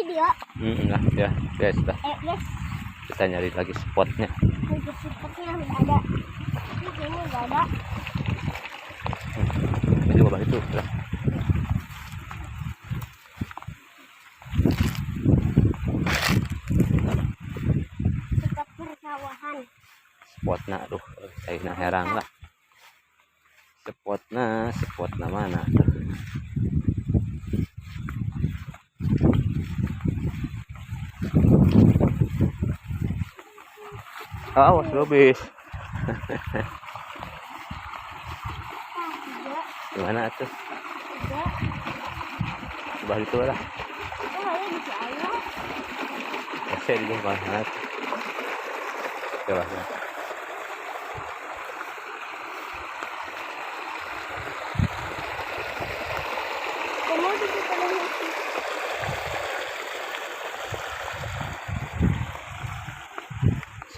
Dia. Lah ya, guys lah. Ayo guys. Kita nyari lagi spotnya. Spotnya udah ada. Ini kayaknya nggak ada. Ini juga itu lah. Spot persawahan. Spotna, aduh, saya herang lah. Spotna, spotna mana? Awas lobis. Gimana tuh? Coba itu lah. Saya di mana? Coba.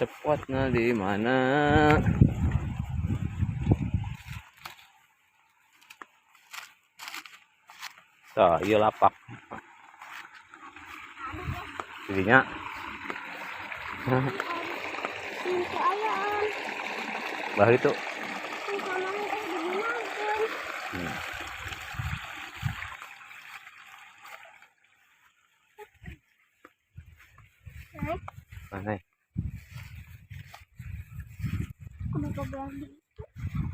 Spotnya di mana? Tuh, iya lapak. Jadinya. Bah itu. Mana?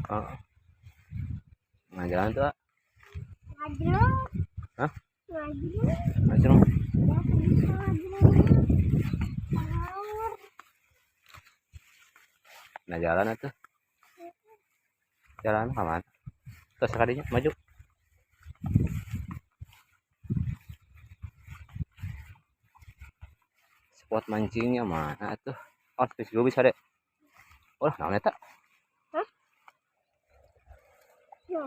Oh. Nah, jalan tuh. Hah? Ngajrong. Nah, jalan atuh. Jalan ke mana? Terus sekalinya maju. Spot mancingnya mana tuh? Oh, terus gue bisa deh. Oh, naon eta? Hah? Ya,